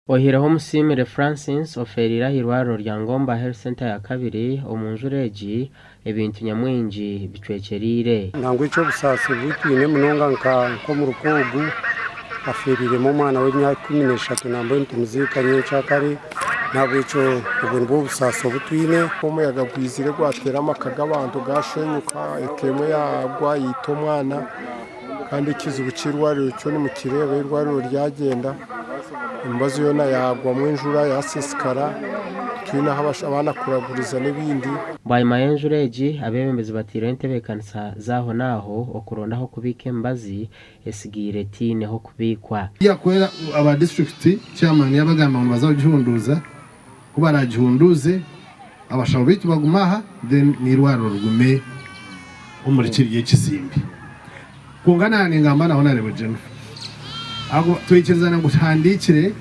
Oihireho Musiimire Francis ofeereire ah'eirwariro rya Ngomba Health Centre ya kabiri, omu njura egi ebintu nyamwingi bicwekyereire. Nangwa eky'obusaasi obu twine munonga nk'omuruka ogu afeereiremu omwana w'emyaka 13 nambwenu nitumuziika nyenkyakare nahabwekyo obwo nibwo busaasi obu twine. Omuyaga gwizire gwateera amaka g'abantu gaashenyuka, eka emwe yaagwa yaita omwana. Kandi ekizibu ky'eirwariro kyo nimukireeba eirwariro ryagyenda, emibazi yoona yaagwamu enjura yaasiisikara, titwine ahu abaana kuraguriza n'ebindi. Bwanyima y'enjura egi, abeebembezi bataireho entebeekanisa z'aho n'aho okuronda ah'okubiika emibazi etsigaire etaine h'okubiikwa. Yakwera aba disiturikiti chairman yabagamba ngu nibaza kugihunduuza, ku baragihunduuze abashaho baitu bagume aha then n'eirwariro rigume omuri kiriya ekizimbe. Kwonka naaba ningamba na Honarebo Jennifer ahabw'okuba twaikirizana ngu tuhandiikire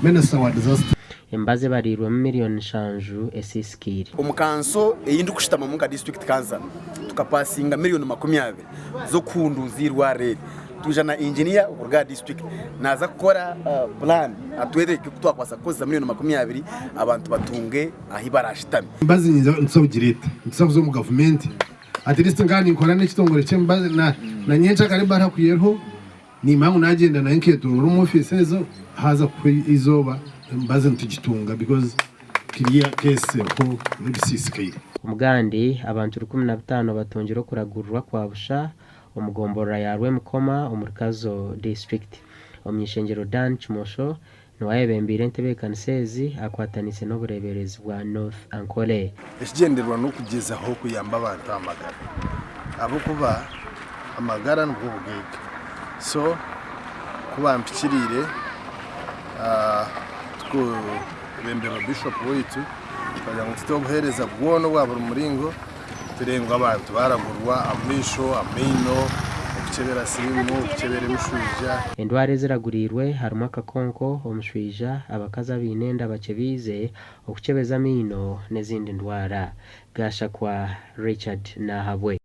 Minisita wa Disaster. Emibazi ebariirwemu miriyoni nshanju esiisikaire. Omu kanso ei ndikushutamamu nka disiturikiti kansara tukapasinga miriyoni 20 z'okuhunduuza eirwariro eri. Twija na inginiya okuruga aha disiturikiti naaza kukora puraani atwereke oku twakubaasa kukozesa miriyoni 20 abantu batunge ahu baraashutame. Emibazi nituza kugireeta, nituza kuza omu gavumenti at least nkaba ninkora n'ekitongore ky'emibazi na na nyencakare ebaruha ku eriho nimanya ngu nagyenda nayo nketorora omu ofiisi ezo haaza kuhwa eizooba emibazi nitugitunga because clear case eriho n'ebisiisikaire. Omugandi, abantu 15 batungire okuragurirwa kwa busha omu gomborora ya Rwemikoma omuri Kazo disiturikiti. Omuny'ishengyero Dan Kimosho niwe ayebembeire entebeekanisa ezi akwataniise n'obureeberezi bwa North Ankole. Ekigyendererwa n'okugyezaho kuyamba abantu aha magara ahabw'okuba amagara nibwo bugaiga so ku bampikiriire tukwebemberwa Bishop waitu twagira ngu tute obuheereza bwona obwa buri muringo Turebe ngu abantu baragurwa amaisho, amaino, okukyebera siriimu, okukyebera emishwija. Endwara eziraguriirwe harimu akakonko, omushwija, abakazi abaine enda bakyebiize, okukyebeza amaino n'ezindi ndwara. Gashakwa Richard Nahabwe.